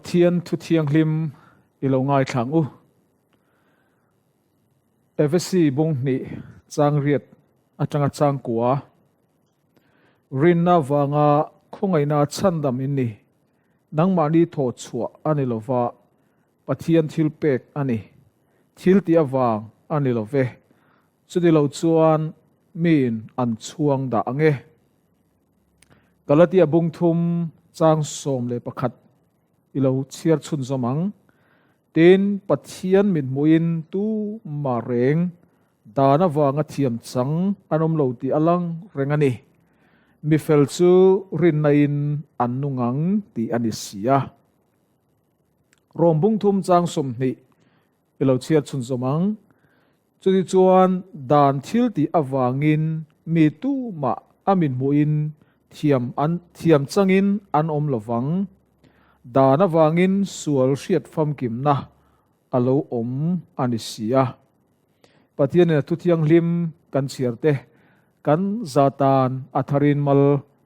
Pathian thu thianghlim i lo ngaithla ang u. Efesi bung hnih chang riat atanga chang kua Rinna vanga khawngaihna chhandam in ni. Nangmahni thawh chhuah a ni lova, Pathian thil pek a ni. Thil tih avang a ni lo ve. Chuti lo chuan miin an chhuang dah ang e. Galatia bung thum chang 11 i lo chhiar chhunzawm ang. Tin, Pathian mithmuhin tu mah reng dan avanga thiam chang an awm lo tih a lang reng a ni. Mi fel chu rinna-in an nung ang tih a ni si a. Rom bung thum chang 20 i lo chhiar chhunzawm ang. Chutichuan dan thil tih avangin mi tumah a mithmuhin thiam an thiam changin an awm lo vang. Dan avangin sual hriat famkimna a lo awm a ni si a. Pathianin a thuthianghlim kan chhiar te kan za tan a tharin mal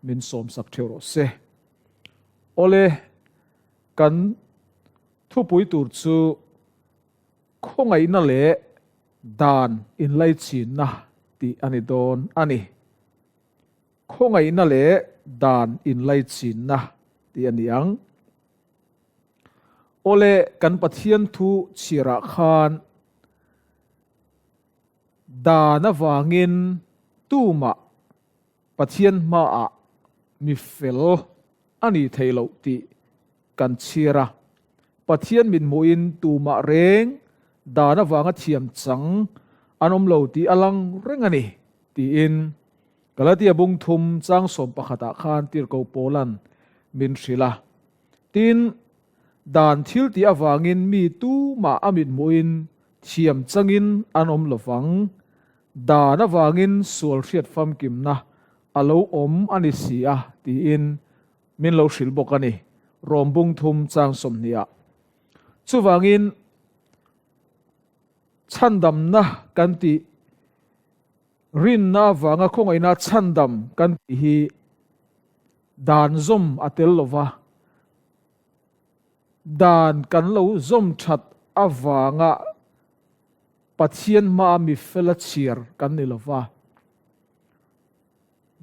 min sawmsak theuh rawh se. Awle, kan thupui tur chu khawngaihna leh dan inlaichinna tih a ni dawn a ni. Khawngaihna leh dan inlaichinna tih a ni ang. Awle, kan Pathian thu chhiarah khan dan avangin tumah Pathian hmaah mi fel a ni thei loh tih kan chhiar a. Pathian mithmuhin tumah reng dan avanga thiam chang an awm lo tih a lang reng a ni, tiin Galatia bung thum chang 11 ah khan Tirhkoh Paula'n min hrilh a. Tin, dan thil tih avangin mi tumah a mithmuhin thiam changin an awm lo vang. Dan avangin sual hriat famkimna a lo awm a ni si a, tiin min lo hrilh bawk a ni, Rom bung thum chang 20 ah. Chuvangin, chhandamna kan tih, rinna avanga khawngaihna chhandam kan tih hi dan zawm a tel lo va, dan kan lo zawm that avanga Pathian hmaa mi fela chhiar kan ni lo va,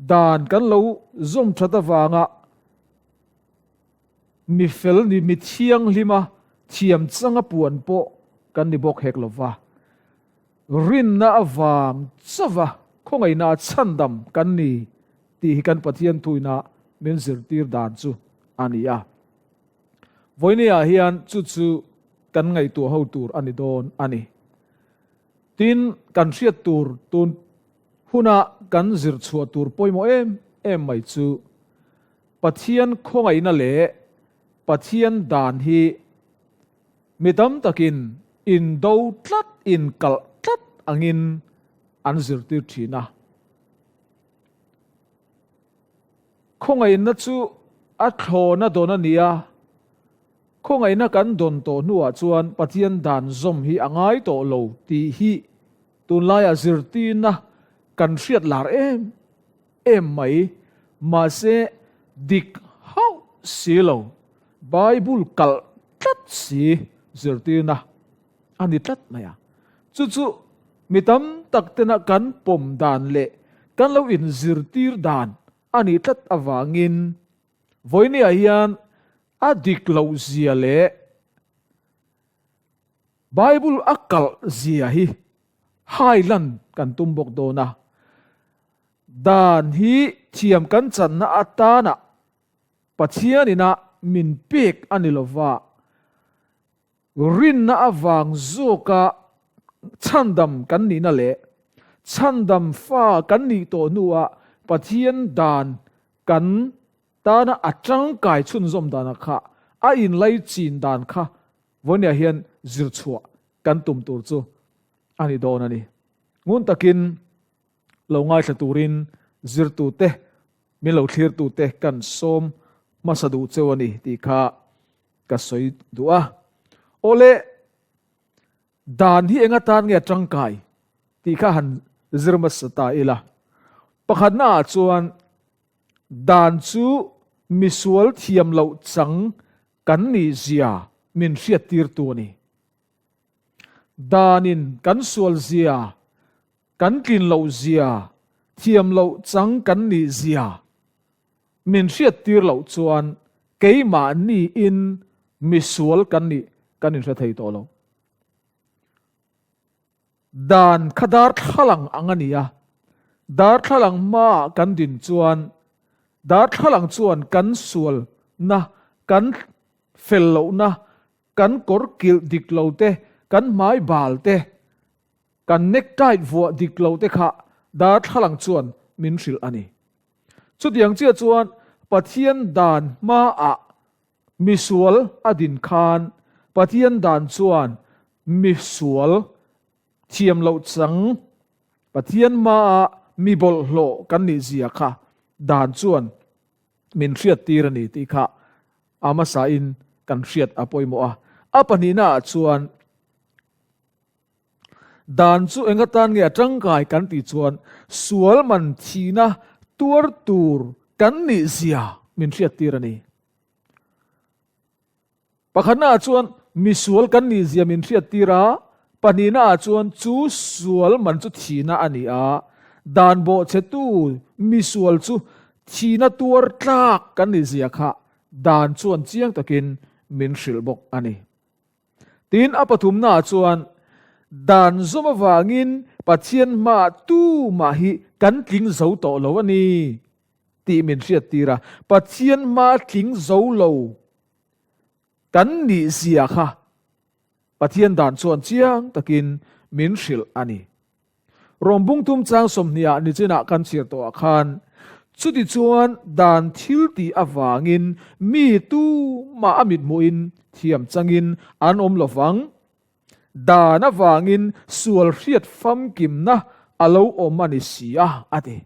dan kan lo zawm that avanga mi fel ni mi thianghlima thiam changa puan pawh kan ni bawk hek lo va. Rinna avang chauva khawngaihna a chhandam kan ni tih hi kan Pathian thuina min zirtir dan chu a ni a. Vawinia hian chu chu kan ngaihtuah ho tur a ni dawn a ni. Tin, kan hriat tur tun huna kan zir chhuah tur pawimawh em em mai chu Pathian khawngaihna leh Pathian dan hi mi tam takin indo tlat, inkalh tlat angin an zirtir thin a. Khawngaihna chu a thlawna dawn a ni a, khawngaihna kan dawn tawh hnuah chuan Pathian dan zawm hi a ngai tawh lo tih hi tunlaiah zirtirna kan hriat lar em em mai. Mahse, dik hauh si lo, Bible kalh tlat si zirtirna a ni tlat mai a. Chu chu mi tam tak tena kan pawm dan leh kan lo inzirtir dan a nih tlat avangin vawinia hian a dik loh zia leh Bible a kalh zia hi hailan kan tum bawk dawn a. Dan hi thiam kan channa atana Pathianina min pek a ni lova, Rinna avang zawka chhandam kan nihna leh chhandam fa kan nih tawh hnuah Pathian dan kan tana a tangkai chhunzawm dana kha a inlai chin dan kha vawinia hian zir chhuah kan tum tur chu a ni dawn a ni. Ngun takin lo ngaithla turin zirtute, min lo thlirtute kan sawm hmasa duh cheu a ni tih kha ka sawi duh a. Awle, dan hi eng atan nge a tangkai tih kha han zir hmasa ta ila. Pakhatna ah chuan dan chu misual thiam loh chang kan nih zia min hriattirtu a ni. Danin kan sual zia, kan tlin loh zia, thiam loh chang kan nih zia min hriattir loh chuan keimahniin misual kan nih kan inhre thei tawh lo. Dan kha darthlalang ang a ni a, darthlalang hmaah kan din chuan darthlalang chuan kan sualna, kan fel lohna, kan kawr kilh dik lo te, kan hmai bal te, kan necktie vuah dik lo te kha darthlalang chuan min hrilh a ni. Chutiang chiah chuan Pathian dan hmaah Misual a din khan Pathian dan chuan misual thiam loh chang Pathian hmaah mi bawlhhlawh kan nih zia kha dan chuan min hriattir a ni tih kha a hmasain kan hriat a pawimawh a. A pahnihnaah chuan dan chu eng atan nge a tangkai kan tih chuan sual man thihna tuar tur kan nih zia min hriattir a ni. Pakhatnaah chuan misual kan nih zia min hriattir a, pahnihnaah chuan chu sual man chu thihna a ni a, dan bawhchhetu misual chu thihna tuar tlak kan nih zia kha dan chuan chiang takin min hrilh bawk a ni. Tin, a pathumnaah chuan dan zawm avangin Pathian hmaah tumah hi kan tling zo tawh lo a ni. Tih min hriattir a, Pathian hma tling zo lo kan nih zia kha Pathian dan chuan chiang takin min hrilh a ni. Rawng bungtum chang 20 ah nichinah kan chhiar tawh ah khan, Chutichuan dan thil tih avangin mi tumah a mithmuhin thiam changin an awm lo vang. Dan avangin sual hriat famkimna a lo awm a ni si a, a ti.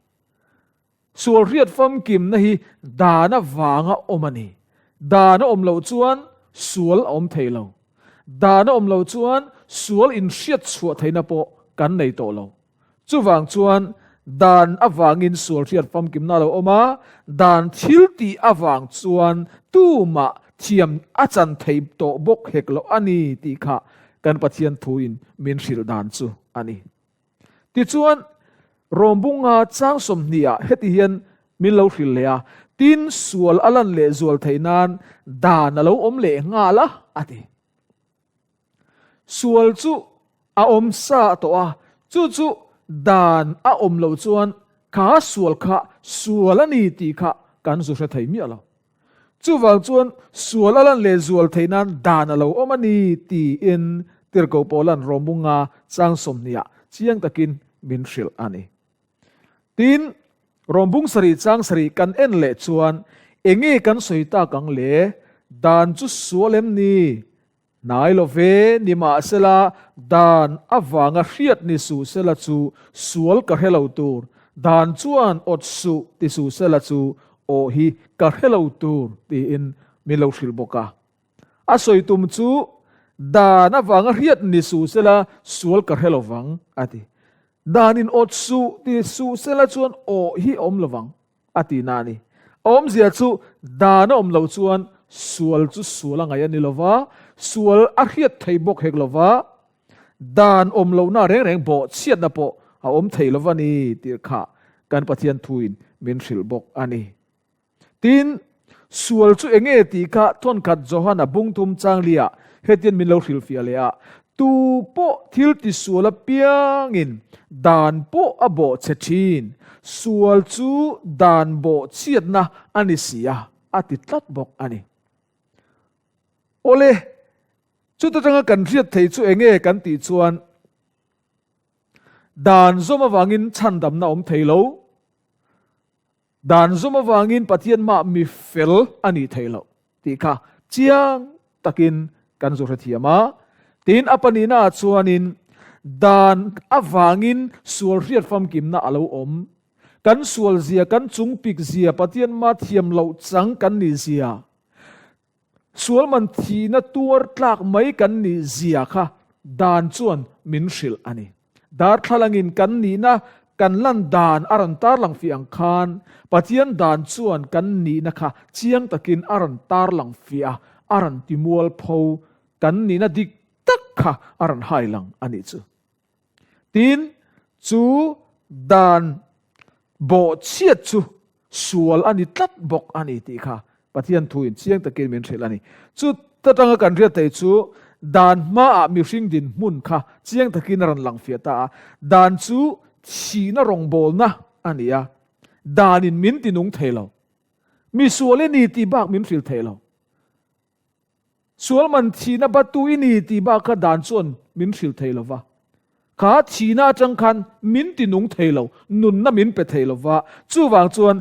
Sual hriat famkimna hi dan avanga awm a ni. Dan a awm loh chuan sual a awm thei lo. Dan a awm loh chuan sual inhriat chhuah theihna pawh kan nei tawh lo. Chuvang chuan dan avangin sual hriat famkimna a lo awm a, dan thil tih avang chuan tumah thiam a chan thei tawh bawk hek loh a ni tih kha kan Pathian thuin min hrilh dan chu a ni. Tichuan, Rawmbunga chang 20 ah heti hian min lo hrilh leh a, tin sual a lan leh zual theih nan dan a lo awm leh nghal a, a ti. Sual chu a awm sa tawh a, chu chu dan a awm loh chuan kha sual kha sual a ni tih kha kan zu hre thei miah lo. Chuvang chuan sual a lan leh zual theih nan dan a lo awm a ni tiin Tirhkoh Paula'n Rawmbunga chang 20 ah chiang takin min hrilh a ni. Tin, Rawmbung 7 chang 7 kan en leh chuan enge kan sawi tak ang le? Dan chu sual em ni? Hnai lo ve, nimahsela dan avanga hriat ni suh sela chu sual ka hre lo tur, dan chuan awt suh ti suh sela chu aw hi ka hre lo tur tiin min lo hrilh bawk a. A sawi tum chu dan avanga hriat ni suh sela sual ka hre lo vang a ti. Danin awt suh ti suh sela chuan aw hi a awm lo vang. A ti na a ni. A awmzia chu dan a awm loh chuan sual chu sual a ngaih a ni lo va, sual a hriat thei bawk hek lo va, dan awm lohna reng reng bawhchhiatna pawh a awm thei lo va ni tih kha kan Pathian thuin min hrilh bawk a ni. Tin, sual chu eng nge tih kha thawnkhat Johana bungthum changlia hetian min lo hrilhfiah leh a, Tu pawh thil tisual apiangin dan pawh a bawhchhe thin, sual chu dan bawhchhiatna a ni si a, a ti tlat bawk a ni. Awle, chuta tanga kan hriat thei chu enge kan tih chuan, dan zawm avangin chhandamna awm thei lo, Dan zawm avangin Pathian mah mi fel a nih theih loh tih kha chiang takin kan zu hrethiam a. Tin, a pahnihnaah chuanin dan avangin sual hriat famkimna a lo awm. Kan sual zia, kan chungpik zia, Pathian mah thiam loh chang kan nih zia, sual man thihna tuar tlak mai kan nih zia kha dan chuan min hrilh a ni. Darthlalangin kan nihna kan lan dan a rawn tarlang fiah ang khan Pathian dan chuan kan nihna kha chiang takin a rawn tarlang fiah a. a rawn ti mualpho kan nihna dik tak kha a rawn hai lang a nih chu. Tin, chu dan bawhchhiat chu sual a ni tlat bawk a ni tih kha Pathian thuin chiang takin min hrilh a ni. Chu atanga kan hriat theih chu dan hmaah mihring dinhmun kha chiang takin a rawn lang fiah ta a. Dan chu thihna rawngbawlna a ni a, danin min tinung thei lo. Mi sual i ni tih bak min hrilh thei lo. Sual man thihna batu i ni tih bak kha dan chuan min hrilh thei lo va. Kha thihna atang khan min ti nung thei lo, nunna min pe thei lo va. Chuvang chuan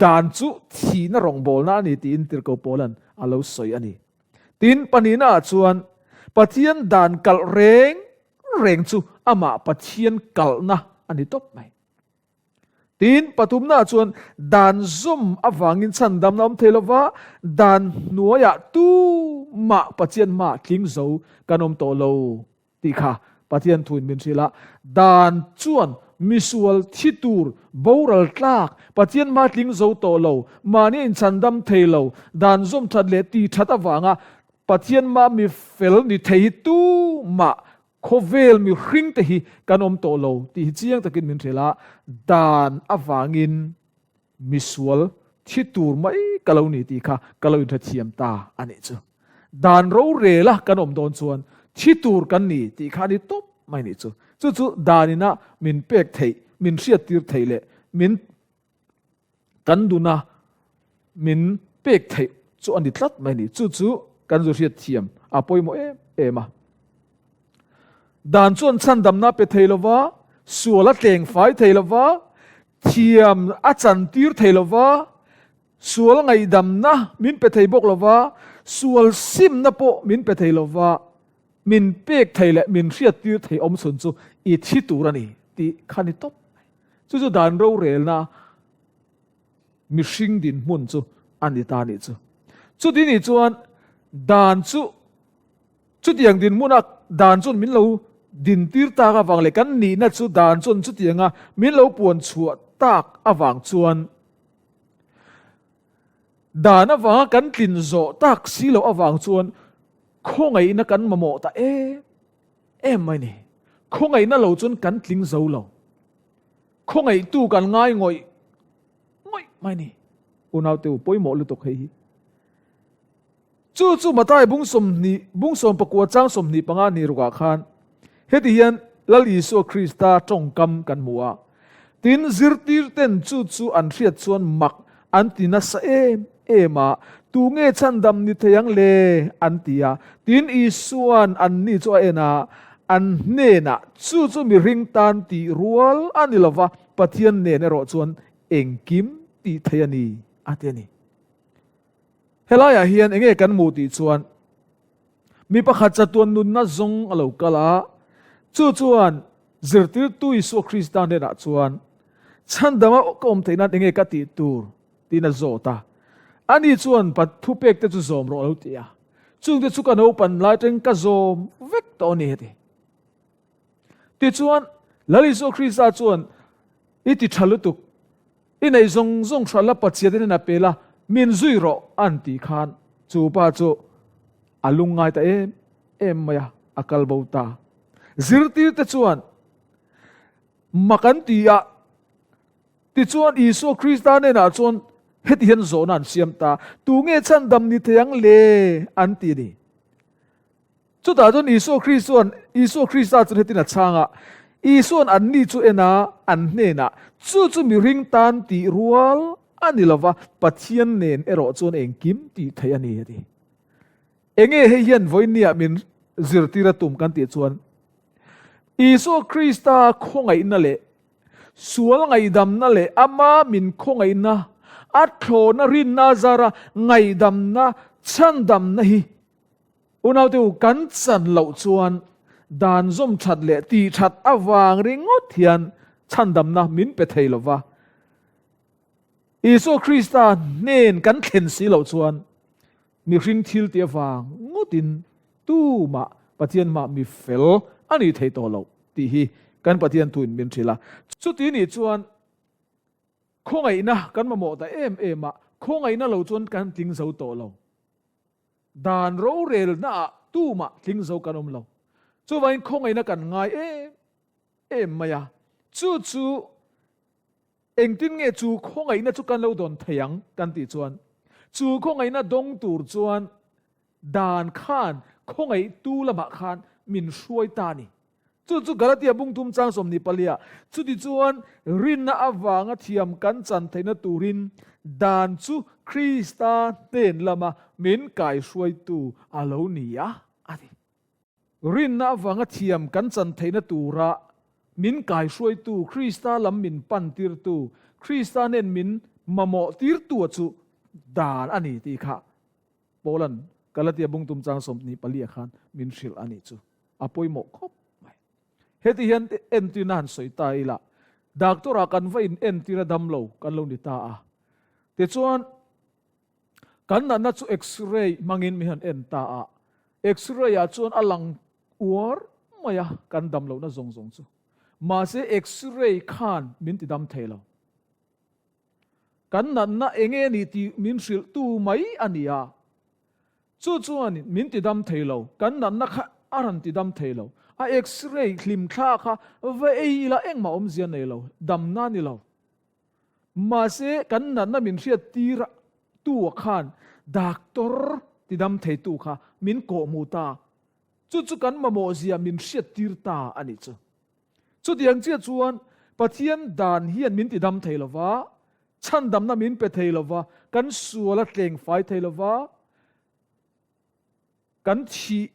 dan chu thihna rawngbawlna a ni tiin Tirhkoh Paula'n a lo sawi a ni. Tin, pahnihna ah chuan Pathian dan kalh reng reng chu amah Pathian kalhna a ni tawp mai. Tin, pathumnaah chuan dan zawm avangin chhandamna awm thei lova, dan hnuaiah tumah Pathian hmaah tling zo kan awm tawh lo tih kha Pathian thuin min hrilh a. Dan chuan misual thi tur, boral tlak, Pathian hma tling zo tawh lo, mahni inchhandam thei lo, dan zawm that leh ti that avanga Pathian hma mi fel ni thei hi tumah Khawvel mihring te hi kan awm tawh lo tih hi chiang takin min hrilh a, dan avangin misual thi tur mai ka lo ni tih kha ka lo inhrethiam ta a nih chu. Dan rorela kan awm dawn chuan thi tur kan ni tih kha a ni tawp mai nih chu. Chu chu danina min pek theih, min hriattir theih leh min Kan duna min pek theih chu a ni tlat mai a ni. Chu chu kan zu hriat thiam a pawimawh em em a. Dan chuan chhandamna pe thei lova, sual a tleng fai thei lova, thiam a chantir thei lova, sual ngaihdamna min pe thei bawk lova, sual simna pawh min pe thei lova, min pek thei leh min hriattir thei awm chhun chu i thi tur a ni tih kha ni tawp mai. Chu chu dan rorelna mihring dinhmun chu a ni ta nih chu. Chuti nih chuan dan chu chutiang dinhmuna dan chuan min lo dintir tak avang leh kan nihna chu dan chuan chutianga min lo puan chhuah tak avang chuan dan avanga kan tlin zawh tak si loh avang chuan khawngaihna kan mamawh ta em em mai ni. Khawngaihna lo chuan kan tling zo lo. Khawngaihtu kan ngai ngawih ngawih mai ni. Unaute u pawimawh lutuk hei hi. Chu chu Matai bung 20 bung 19 chang 25 ni rukah khan heti hian Lal Isua Krista tawngkam kan hmu a. Tin, zirtirten chu chu an hriat chuan mak an ti nasa em em a, Tunge chhandam ni thei ang le? an ti a. Tin, Isua'n anni chu a en a, an hnenah, Chu chu mihring tan tih rual a ni lova, Pathian nen erawh chuan engkim tih thei a ni, a ti a ni. Helaiah hian enge kan hmuh tih chuan, mi pakhat chatuan nunna zawng a lo kal a, chu chuan zirtirtu Isua Krista hnenah chuan, Chhandama ka awm theih nan enge ka tih tur? tiin a zawt a. Ani chuan, Thupek te chu zawm rawh a lo ti a. Chungte chu ka naupan lai atangin ka zawm vek tawh a ni, a ti. Tichuan, Lal Isua Krista chuan, I ti tha lutuk, i neih zawng zawng hral la Pathian in a pe la, min zui rawh an tih khan chu pa chu a lungngai ta em em mai a, a kal bo ta. Zirtirte chuan mak an ti a, tichuan Isua Krista hnenah chuan heti hian zawhna an siam ta, Tunge chhandam ni thei ang le? an ti a ni. Chutah chuan Isua Krist chuan Isua Krista chuan hetin a chhang a, Isua'n anni chu en a, an hnenah, Chu chu mihring tan tih rual a ni lo va, Pathian nen erawh chuan engkim tih theih a ni, a ti. Enge hei hian vawinia min zirtir a tum kan tih chuan, Isua Krista khawngaihna leh sual ngaihdamna leh ama min khawngaihna, a thlawhna rinna azara ngaihdamna, chhandamna hi Unaute u, kan chan loh chuan dan zawm that leh tih that avang ringawt hian chhandamna min pe thei lo va. Isua Krista hnen kan thlen si loh chuan mihring thil tih avang ngawtin tumah Pathian hmah mi fel a nih thei tawh loh tih hi kan Pathian thuin min hrilh a. Chuti nih chuan khawngaihna kan mamawh ta em em a, khawngaihna lo chuan kan tling zo tawh lo. Dan rorelnaah tumah tling zo kan awm lo. Chuvangin khawngaihna kan ngai em em mai a. Chu chu engtin nge chu khawngaihna chu kan lo dawn thei ang kan tih chuan, chu khawngaihna dawng tur chuan dan khan khawngaihtu lamah khan min hruai ta a ni. Chu chu Galatia bung thum chang 24 ah, Chutichuan rinna avanga thiam kan chan theihna turin dan chu Krista hnen lama min kaihruaitu a lo ni a, a ti. Rinna avanga thiam kan chan theihna tura min kaihruaitu, Krista lam min pantirtu, Krista hnen min mamawhtirtua chu dan a ni tih kha Paula'n Galatia bung tum chang 24 ah khan min hrilh a nih chu. A pawimawh khawp mai. Heti hian entirna han sawi ta ila, doctor ah kan va in entir a dam lo kan lo ni ta a. Tichuan, kan natna chu x-ray hmangin min han en ta a, x-ray ah chuan a lang uar mai a kan dam lohna zawng zawng chu. Mahse x-ray khan min ti dam thei lo. Kan natna eng nge ni tih min hrilh tu mai a ni a. Chu chuan min ti dam thei lo, kan natna kha a rawn ti dam thei lo. A x-ray hlim thla kha va ei ila engmah awmzia nei lo, damna ni lo. Mahse kan natna min hriat tir tu ah khan doctor ti dam thei tu kha min kawhhmuh ta. Chu chu kan mamawh zia min hriat tir ta a nih chu. Chutiang chiah chuan Pathian dan hian min tidam thei lo va, chhandamna min pe thei lo va, kan sual a tleng fai thei lo va, kan thih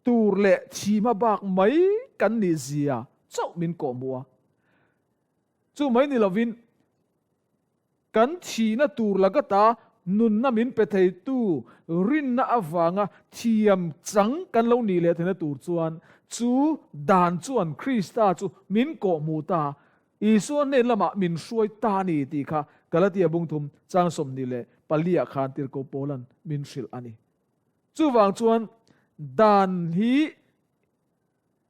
tur leh thih hma bak mai kan nih zia chauh min kawhhmuh a. Chu mai ni lovin Kan thihna tur lagata nunna min pe theitu rinna avanga thiam chang kan lo nih leh theihna tur chuan chu dan chuan Krista chu min kawhhmuh ta, Isua hnen lamah min hruai ta a ni tih kha Galatia bungthum chang 24 ah khan Tirhkoh Paula'n min hrilh a ni. Chuvang chuan dan hi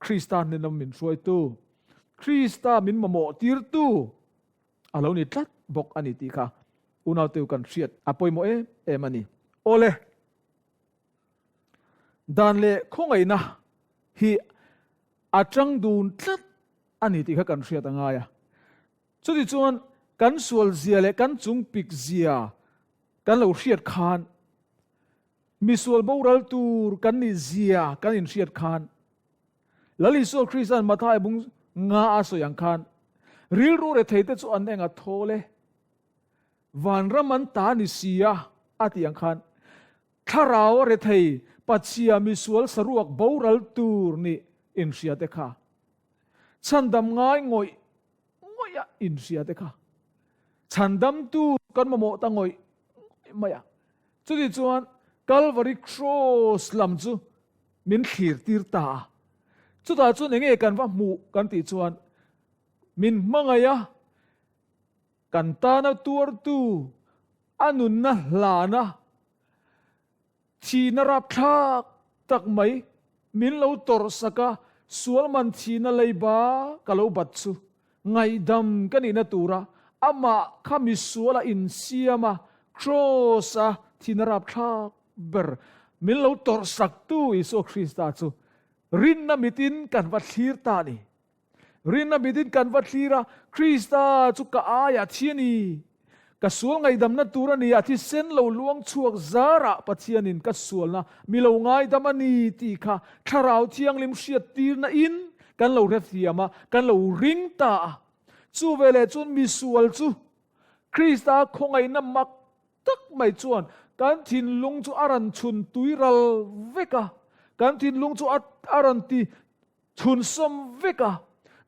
Krista hnen lama min hruaitu, Krista min mamawh tirtu, A lo ni tlat bawk a ni tih kha unauteu kan hriat a pawimawh em em a ni. Awle, dan leh khawngaihna hi a tang dun tlat a ni tih kha kan hriat a ngai a. Chutichuan kan sual zia leh kan chung pik zia kan lo hriat khan misual boral tur kan nih zia kan inhriat khan Lal Isua Krista'n Mathai bung nga a sawi ang khan, Rilru retheite chu an eng a thawl e, vanram an ta ni si a, a tih ang khan, Thlarau a rethei, pachhia misual saruak boral tur nih inhria te kha, chhandam ngai ngawih ngawih a inhria te kha, chhandamtu kan mamawh ta ngawih ngawih mai a. Chutih chuan Calvary Cross lam chu min thlir tir ta a. Chutah chuan enge kan va hmuh kan tih chuan min hmangaih a, kan tana tuartu a nunna hlana thihna rapthlak tak mai min lo tawrh sak a, sual man thihna leiba ka lo bat chu ngaihdam ka nihna tura amah kha misuala insiam a, Cross-a thihna rapthlak ber min lo tawrh saktu Isua Krista chu rinna mitin kan va thlir ta a ni. Rinna mitin kan va thlir a, Krista chu ka aiah thi a ni. Ka sual ngaihdamna tur a ni, a thisen lo luang chhuak zarah Pathianin ka sualna mi lo ngaidam a ni tih kha Thlarau Thianghlim hriattirna in kan lo hrethiam a, kan lo ring ta a. Chu veleh chuan misual chu Krista khawngaihna mak tak mai chuan kan thinlung chu a rawn chhun tui ral vek a, kan thinlung chu a rawn ti chhun sawm vek a,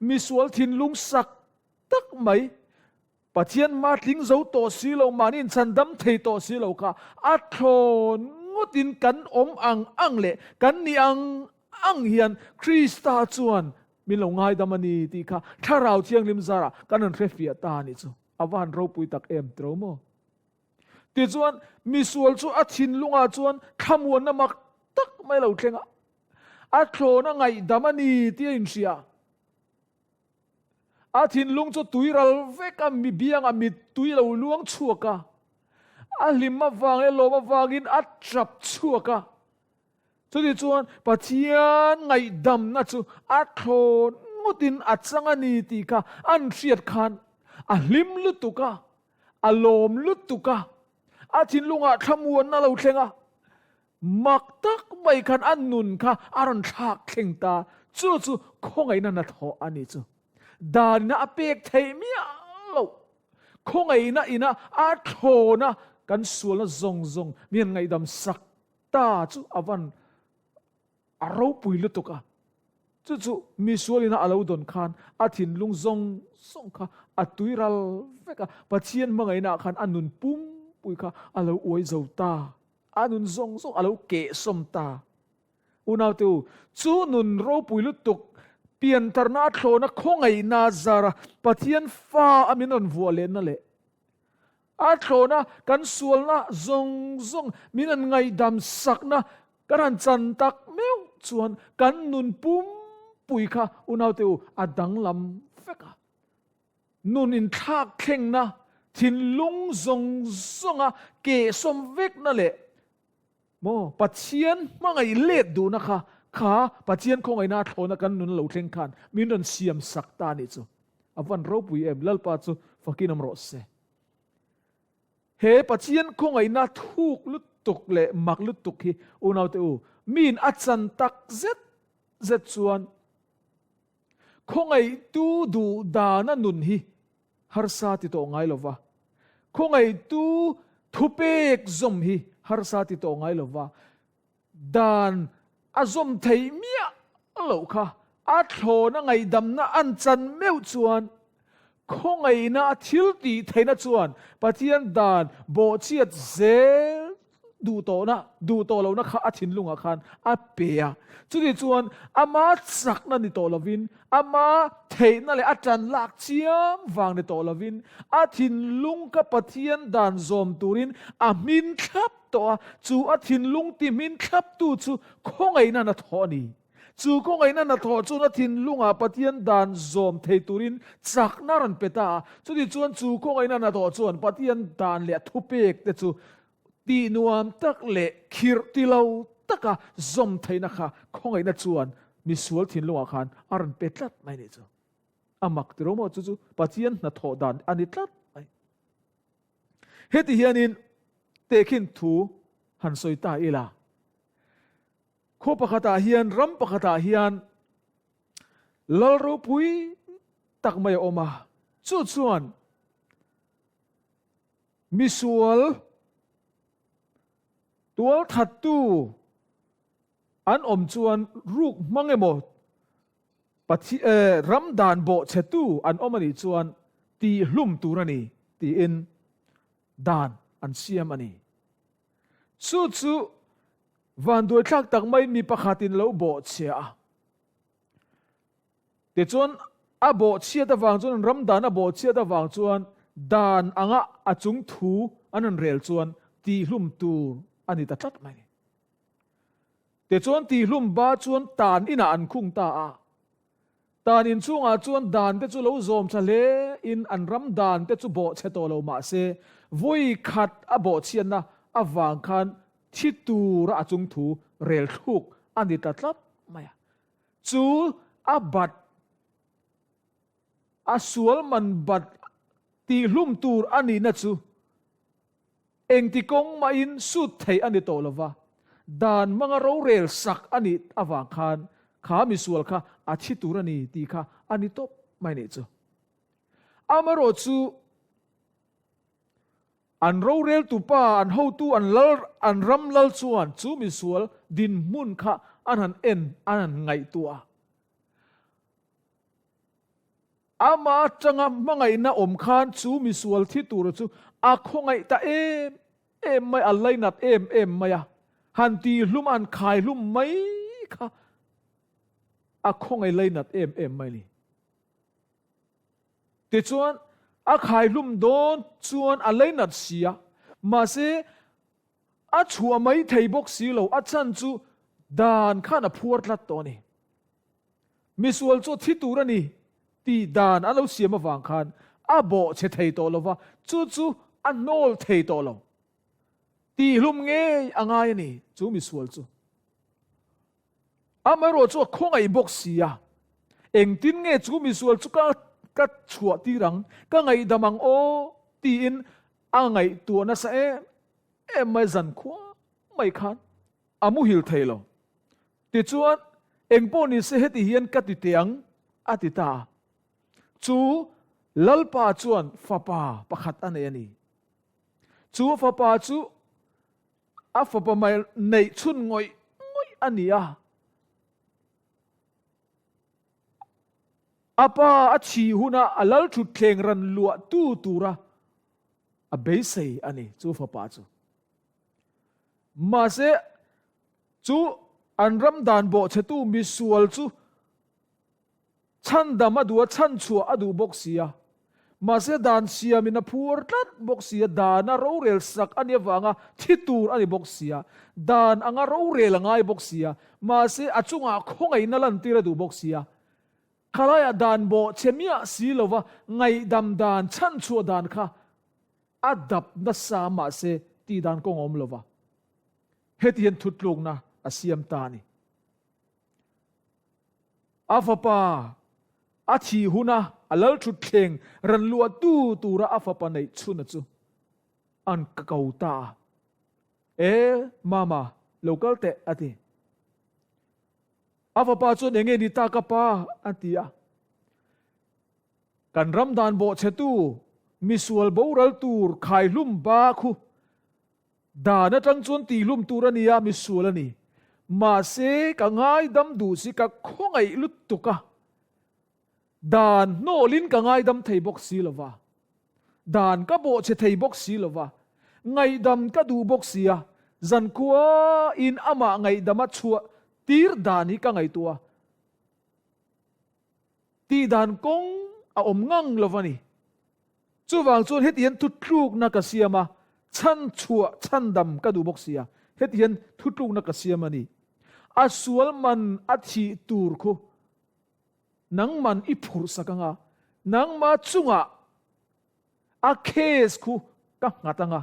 misual thinlung sak tak mai, Pathian hma tling zo tawh si lo, mahni inchhandam thei tawh si lo kha a thlawn ngawtin kan awm ang ang leh kan nih ang ang hian Krista chuan min lo ngaidam a ni tih kha Thlarau Thianghlim zarah kan rawn hrefiah ta a nih chu. A va han ropui tak em tiro maw? Tichuan, misual chu a thinlungah chuan thlamuanna mak tak mai lo thleng a, a thlawn a ngaihdam a ni tih a inhria. A thinlung chu tui ral vek a, mi biangah mittui lo luang chhuak a. A hlim avang leh lawm avangin a tap chhuak a. Chutichuan Pathian ngaihdamna chu a thlawn ngawtin a chang a ni tih kha an hriat khan a hlim lutuk a, a lawm lutuk a, a thinlungah thlamuanna lo thleng a, mak tak mai khan a nun kha a rawn thlak thleng ta. Chu chu khawngaihna hnathawh a ni chu. Danina a pek theih miah loh. Khawngaihna ina a thlawn a, kan sualna zawng zawng mi han ngaihdam sak ta chu a van a ropui lutuk a. Chu chu misual ina a lo dawn khan a thinlung zawng zawng kha a tui ral vek a, Pathian hmangaihna ah khan a nun pumpui kha a lo uai zo ta, a nun zawng zawng a lo kehsawm ta. Unaute u, chu nun ropui lutuk piantarna a thlawna khawngaihna zara Pathian fa a min rawn vuah lehna leh A thlawna kan sualna zawng zawng min han ngaihdam sakna kan han chan tak meuh chuan kan nun pumpui kha unaute u a danglam vek a. Nun inthlak thlengna, thinlung zawng zawnga kehsawm vekna leh maw Pathian hmangaih let duhna kha kha Pathian khawngaihna a thlawna kan nun a lo thleng khan min rawn siam sak ta a nih chu. A van ropui em, Lalpa chu fakin awm rawh se. He Pathian khawngaihna thuk lutuk leh mak lutuk hi unaute u, miin a chan tak zet zet chuan khawngaihtu duh dana nun hi harsa ti tawh ngai lova, khawngaihtu thupek zawm hi harsa ti tawh ngai lova, Dan a zawm theih miah loh kha a thlawna ngaihdamna an chan meuh chuan khawngaihna a thil tih theihna chuan Pathian dan bawhchhiat zel duh tawhna duh tawh lohna kha a thinlungah khan a pe a. Chutih chuan ama chakna ni tawh lovin, ama theihna leh a tan lak chiam vang ni tawh lovin, a thinlung kha Pathian dan zawm turin a hmin thlap tawh a, chu a thinlung ti hmin thlaptu chu khawngaihna hnathawh a ni. Chu khawngaihna hnathawh chuan a thinlungah Pathian dan zawm thei turin chakna a rawn pe ta a, chutichuan chu khawngaihna hnathawh chuan Pathian dan leh a thupek te chu tih nuam tak leh khirh ti lo taka zawm theihna kha khawngaihna chuan misual thinlungah khan a rawn pe tlat mai a nih chu. A mak tiro maw chu chu Pathian hnathawh dan a ni tlat mai. Heti hianin tehkhin thu han sawi ta ila, khaw pakhatah hian, ram pakhatah hian lal ropui tak mai a awm a, chu chuan misual tualthattu an awm chuan ruk hmang emaw Pathian eh ram dan bawhchhetu an awm a nih chuan tihhlum tur a ni tiin dan an siam a ni. Chu chu vanduaithlak tak maiin mi pakhatin lo bawhchhia a. Tichuan a bawhchhiat avang chuan an ram dan a bawhchhiat avang chuan dan anga a chung thu an rawn rel chuan tihhlum tur a ni ta tlat mai. Tichuan tihlum ba chuan tan inah an khung ta a. Tan in chhungah chuan dan te chu lo zawm tha hle in an ram dan te chu bawh chhe tawh lo mah se vawi khat a bawh chhiatna avang khan thi tura a chung thu rel thluk a ni ta tlat mai a. Chu a bat a sual man bat tihlum tur a nihna chu Engti kawng mahin sut theih a ni tawh lo va, dan hmanga rorel sak a nih avang khan kha misual kha a thi tur a ni tih kha a ni tawp mai nih chu. Amaherawh chu an roreltu pa, an hotu, an lal, an ram lal chuan chu misual dinhmun kha an han en, an han ngaihtuah a. Amah atanga hmangaihna awm khan chu misual thi tura chu a khawngaih ta em em mai, a lainat em em mai a, han tihlum a, han khaihlum mai kha a khawngaih lainat em em mai a ni. Tichuan, a khaihlum dawn chuan a lainat si a, mahse a chhuah mai thei bawk si lo, a chhan chu dan khan a phuar tlat tawh a ni. Misual chu thi tur a ni tih dan an lo siam avang khan a bawh chhe thei tawh lo va, chu chu a hnawl thei tawh lo. Tihhlum ngei a ngai a ni chu misual chu. Amaherawh chu a khawngaih bawk si a, engtin nge chu misual chu ka ka chhuah tir ang, ka ngaihdam ang aw tiin a ngaihtuah nasa em em mai zankhua mai khan a muhil thei lo. Tichuan, engpawh ni se heti hian ka ti teh ang a ti ta a. Chu Lalpa chuan fapa pakhat a nei a ni. Chu fapa chu a fapa mai neih chhun ngawih ngawih a ni a. A pa a chhi huna a lalthutthleng ran luahtu tura a beisei a ni chu fapa chu. Mahse, chu an ram dan bawhchhetu misual chu Chhandam a duh a, chhanchhuah a duh bawk si a. Mahse dan siamin a phuar tlat bawk si a, dana rorel sak a nih avanga thi tur a ni bawk si a, dan anga rorel a ngai bawk si a, mahse a chungah khawngaihna lantir a duh bawk si a. Khalaiah dan bawh che miah si lova ngaihdam dan, chhanchhuah dan kha a dap nasa mahse tihdan kawng a awm lova. Heti hian thutlukna a siam ta a ni. A fapa a thih huna a lalthutthleng ran luahtu tura a fapa neih chhuna chu an ko ta a. E, Mama, lo kal teh, a ti. A fapa chuan enge ni ta ka pa, a ti a. Kan ram dan bawhchhetu, misual boral tur khaihlum ba khu Dan atang chuan tihlum tur a nia, misual a ni. Mahse, ka ngaidam duh si, ka khawngaih lutuk a. Dan hnawlin ka ngaidam thei bawk si lo va. Dan ka bawhchhe thei bawk si lo va. Ngaihdam ka duh bawk si a. Zankhuain amah ngaihdama chhuah tir dan hi ka ngaihtuah a. Tihdan kawng a awm ngang lo va ni. Chuvang chuan heti hian thutlukna ka siam a, chhanchhuah chhandam ka duh bawk si a, heti hian thutlukna ka siam a ni. A sual man a thih tur khu nangman i phurh sak ang a, nangma chungah a case khu ka nghat ang a,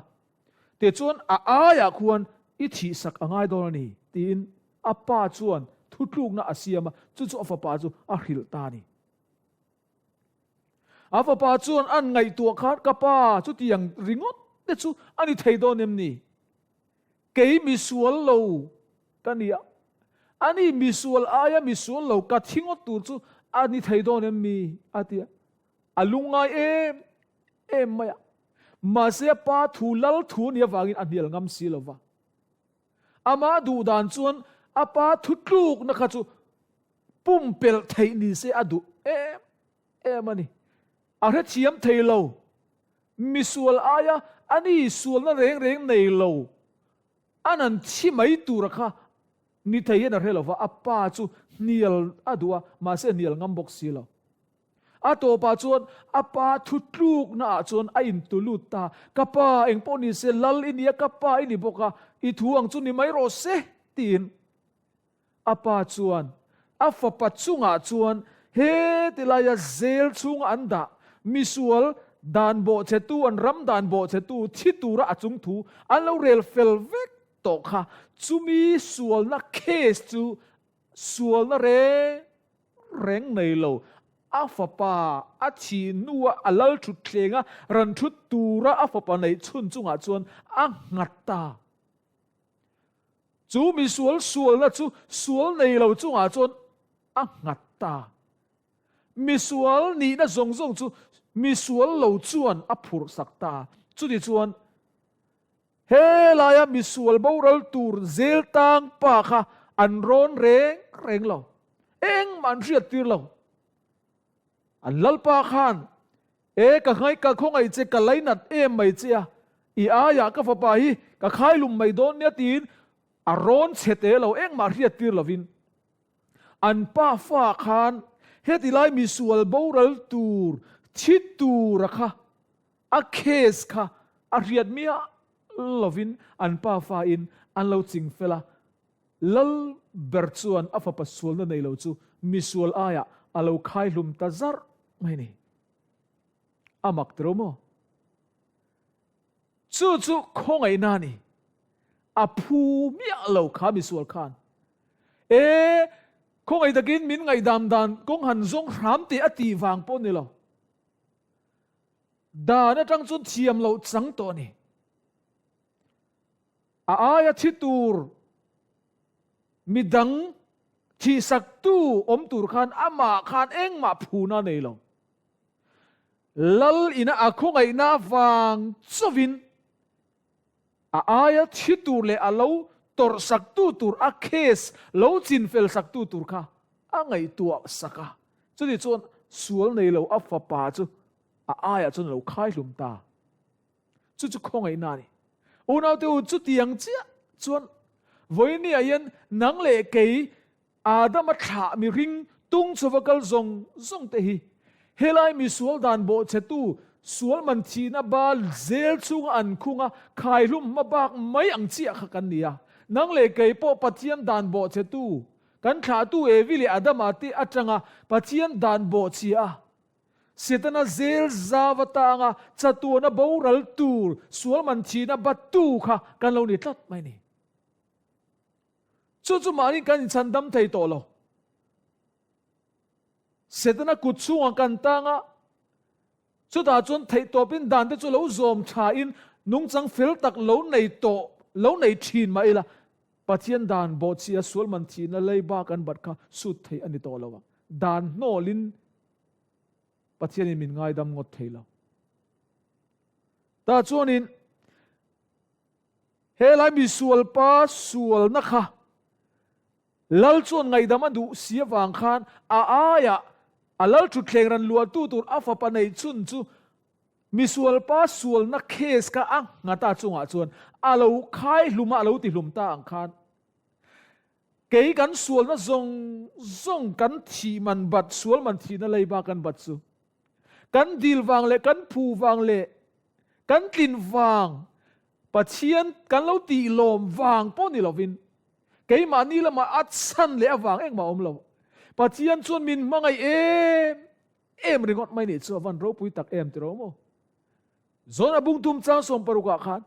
tichuan a aiah khuan i thih sak a ngai dawn a ni, tiin a pa chuan thutlukna a siam a, chu chu a fapa chu a hrilh ta a ni. A fapa chuan an ngaihtuah khan, Ka pa, chutiang ringawt te chu a ni thei dawn em ni? Kei misual lo ka ni a, ani misual aia misual lo ka thi ngawt tur chu a ni thei dawn em mi? a ti a. A lungngai em em mai a. Mahse a pa thu lal thu ni avangin a hnial ngam si lo va. Amah duh dan chuan a pa thutlukna kha chu pumpelh theih ni se a duh em em a ni. A hrethiam thei lo. Misual aia a ni sualna reng reng nei lo an an thi mai tura kha ni thei hian a hre lo va, a pa chu hnial a duh a, mahse a hnial ngam bawk si lo. A tawpah chuan a pa thutlukna ah chuan a intu lut ta, Ka pa, engpawh ni se, lal i ni a, ka pa i ni bawk a, i thu ang chu ni mai rawh se, tiin. A pa chuan a fapa chungah chuan he ti laia zel chhunga an dah misual dan bawhchhetu, an ram dan bawhchhetu thi tura a chung thu an lo rel fel vek tawh kha, chumi sualna case chu sualna reng reng nei lo, a fapa a thih hnua a lal thutthleng a rawn thut tura a fapa neih chhun chungah chuan a nghat ta. Chu misual sualna chu sual nei lo chungah chuan a nghat ta. Misual nihna zawng zawng chu misual lo chuan a phurh sak ta. Chuti chuan he laia misual boral tur zel tang pa kha an rawn reng reng lo. Engmah an hriat tir lo. An lalpa khan E ka ngaih ka khawngaih che ka lainat em mai che a, i aiah ka fapa hi ka khailum mai dawn nia tiin a rawn chhe te lo engmah hriat tir lovin an pa fa khan heti lai misual boral tur thi tura kha a case kha a hriat miah lovin an pa fa in an lo ching fel a, Lal ber chuan a fapa sualna nei lo chu misual aiah a lo khaihlum ta zarh mai ni. A mak tiro maw? Chu chu khawngaihna a ni. A phu miah lo kha misual khan. E, khawngaih takin min ngaihdam dan kawng han zawng hram teh a tih vang pawh ni lo. Dan atang chuan thiam loh chang tawh a ni. A aia thi tur midang thihsaktu awm tur khan amah khan engmah phuna a nei lo. Lal ina a khawngaihna vang chauhin a aia thi tur leh a lo tawrhsaktu tur a case lo chinfel saktu tur kha a ngaihtuah sak a. Chutih chuan sual nei lo a fapa chu a aiah chuan a lo khaihlum ta. Chu chu khawngaihna a ni. Unaute u, chutiang chiah chuan vawinia hian nang leh kei Adama thlah mihring tung chhova kal zawng zawng te hi helai misual dan bawhchhetu sual man thihna bal zel chhunga an khunga khaihlum hma bak mai ang chiah kha kan ni a. Nang leh kei pawh Pathian dan bawhchhetu kan thlahtu Evi leh Adama te atanga Pathian dan bawhchhia a Setana zel zau atanga chatuana boral tur sual man thihna battu kha kan lo ni tlat mai ni. Chu chu mahni kan inchhan dam thei tawh lo. Setana kut chhungah kan tang a, chutah chuan theihtawpin dan te chu lo zawm thain nungchang fel tak lo nei tawh lo nei thin mah ila, Pathian dan bawhchhia sual man thihna leiba kan bat kha sut theih a ni tawh lo a, dan hnawlin Pathianin min ngaidam ngawt thei lo. Tah chuanin Helai misualpa sualna kha Lal chuan ngaihdam a duh si avang khan a aiah a Lal thutthleng ran luahtu tur a fapa neih chhun chu misualpa sualna case kha a nghata chungah chuan a lo khai hlum a, a lo ti hlum ta ang khan kei kan sualna zawng zawng kan thih man bat sual man thihna leiba kan bat chu kan dil vang leh kan phu vang leh kan tlin vang Pathian kan lo tih lawm vang pawh ni lovin keimahni lamah a chhan leh avang engmah a awm lo. Pathian chuan min hmangaih em em ringawt mai nih chu a van ropui tak em tiraw maw? Zawn a bungtum chang sawmparukah khan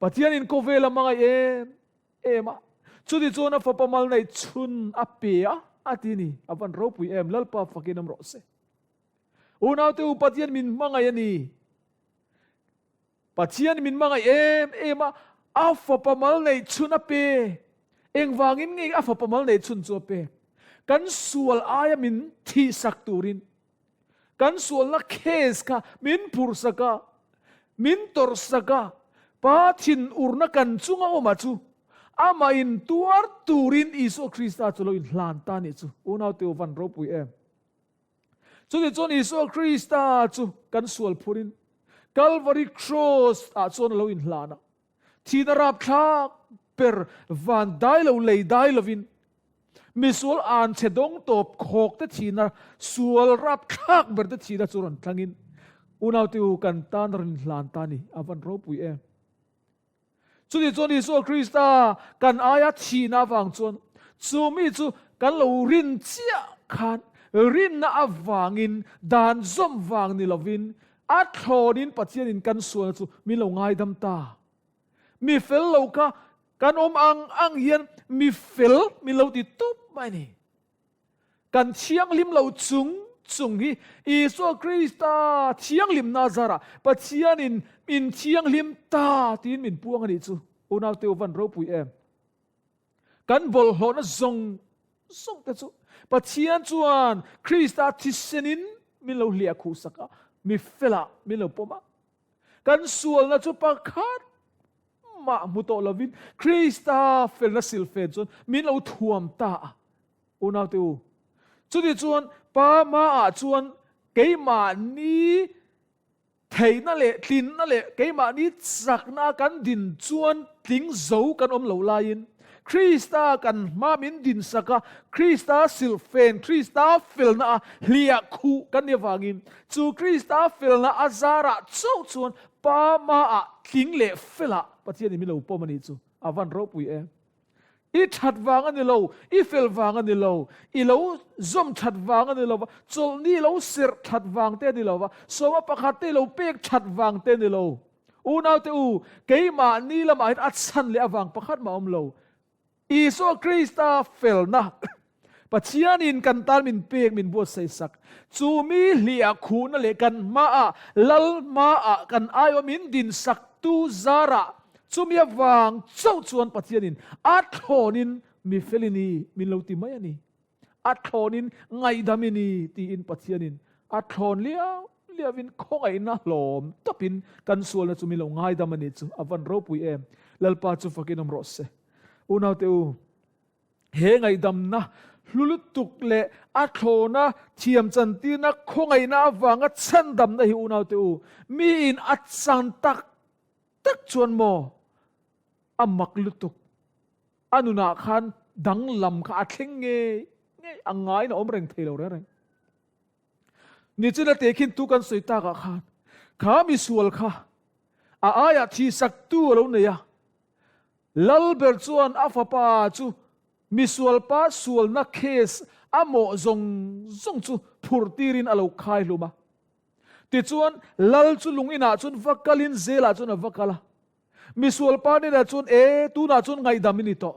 Pathianin khawvel a hmangaih em em a, chuti chuan a fapa mal neih chhun a pe a, a ti ni. A van ropui em, Lalpa fakin awm rawh se. Unaute u Pathian min hmangaih a ni. Pathian min hmangaih em em a, a fapa mal neih chhun a pe. Engvangin nge a fapa mal neih chhun chu a pek? Kan sual aia min thihsak turin, kan sualna case kha min phurhsak a, min tawrhsak a, Pa thinurna kan chunga awma chu amah in tuar turin Isua Krista chu lo inhlan ta nih chu. Unaute u van ropui em. Chutih chuan Isua Krista chu kan sual phurin Calvary Cross ah chuan a lo inhlan a. Thihna rapthlak ber van dai lo lei dai lovin misual an chhe dawng tawp khawk te thihna sual rapthlak ber te thihna chu rawn tlangin unaute u kan tan a rawn inhlan ta a ni. A van ropui em! Chutih chuan Isua Krista kan aia thihna avang chuan chu mi chu kan lo rin chiah khan rinna avangin dan zawm vang ni lovin a thlawnin Pathianin kan sualna chu min lo ngaidam ta. Mi fel lo kha kan awm ang ang hian mi fel min lo ti tup mai a ni. Kan thianghlim lo chung chung hi Isua Krista thianghlimna zarah Pathianin min thianghlim ta tiin min puang a nih chu. Unaute u van ropui em? Kan bawlhhlawhna zawng zawng te chu Pathian chuan Krista thisenin min lo hliah khuh sak a, mi felah min lo pawm a. Kan sualna chu pakhat mah hmu tawh lovin Krista felna silfen chuan min lo thuam ta a. Unaute u, chuti chuan Pa hmaah chuan keimahni theihna leh tlinna leh keimahni chakna kan din chuan tling zo kan awm lo laiin Krista kan hma min dinsak a, Krista silhfen, Krista felna a hliah khuh kan nih avangin chu Krista felna a zarah chauh chuan Pa hmaah tling leh felah Pathianin min lo pawm a nih chu a van ropui em. I that vang a ni lo, i fel vang a ni lo, i lo zawm that vang a ni lo va, chawlhni lo serh that vang te a ni lo va, sawma pakhat te i lo pek that vang te a ni lo. Unaute u, keimahni lamah hian a chhan leh avang pakhat mah a awm lo. Isua Krista felna Pathianin kan tan min pek min buatsaih sak. Chu mi hliah khuhna leh kan hmaah Lal hmaah kan aiawh min din saktu zarah chumi avang chauh chuan Pathianin a thlawnin mi fel i ni min lo ti mai a ni. A thlawnin ngaihdam i ni tiin Pathianin a thlawn liau liauin khawngaihna hlawm tawpin kan sualna chu min lo ngaidam a ni chu a van ropui em. Lalpa chu fakin awm rawh se. Unaute u, he ngaihdamna hlu lutuk leh a thlawna thiam chantirna khawngaihna avanga chhandamna hi unaute u, miin a chan tak tak chuan maw a mak lutuk. A nunah khan danglam kha a thleng ngei ngei, a ngaiin a awm reng thei lo reng reng. Nichina tehkhin tu kan sawi takah khan kha misual kha a aiah thihsaktu a lo nei a, Lalber chuan a fapa chu misualpa sualna case a mawh zawng zawng chu phurh tirin a lo khai hlum a. Tichuan, Lal chu lung inah chuan va kalin zelah chuan a va kal a. Misualpa hnenah chuan, E, tunah chuan ngaihdam i ni tawh.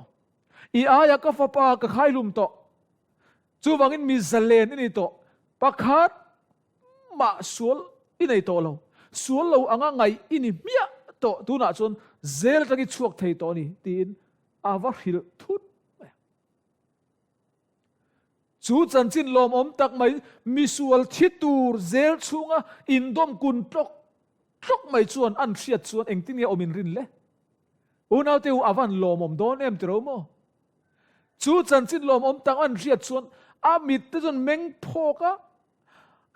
I aiah ka fapa ka khai hlum tawh. Chuvangin mi zalen i ni tawh. Pakhat mah sual i nei tawh lo. Sual lo anga ngaih i ni hmiah tawh. Tunah chuan zel atang i chhuak thei tawh a ni, tiin a va hrilh thut mai a. Chu chanchin lawmawm tak mai misual thi tur zel chhunga indawm kun tlawk tlawk mai chuan an hriat chuan engtin nge awm inrin le? Unaute u a van lawmawm dawn em tiro maw? Chu chanchin lawmawm tak an hriat chuan a mit te chuan meng phawk a,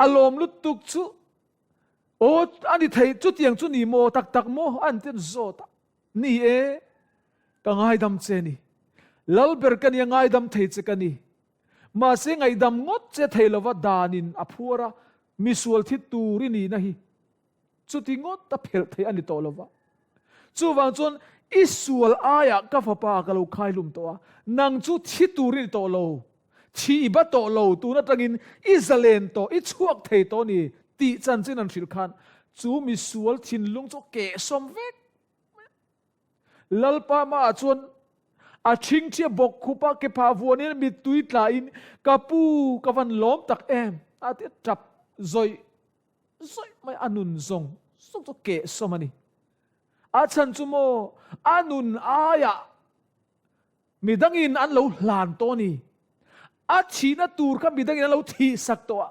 a lawm lutuk chu aw a ni thei chutiang chu ni maw tak tak maw an ti an zawt a, ni e ka ngaidam che ni, Lalber ka nia ngaidam thei che ka ni, mahse ngaihdam ngawt che thei lova danin a phuar a, misual thi tur i nihna hi Chuti ngawt a phelh theih a ni tawh lo va. Chuvang chuan i sual aiah ka fapa ka lo khai hlum tawh a, nang chu thi tur i ni tawh lo, thi i ba tawh lo, tun atangin i zalen tawh, i chhuak thei tawh a ni tih chanchin an hrilh khan chu misual thinlung chu a kehsawm vek mai a. Lalpa hmaah chuan a ṭhingṭhi a bawk khup a, kephah vuanin mittui tlain, Ka pu, ka van lawm tak em? a ti a, ṭap zawih Zawih mai a nun zawng zawng chu keh sawm a ni. A chhan chu maw a nun aiah midangin an lo hlan tawh a ni. A thihna tur kha midangin an lo thih sak tawh a,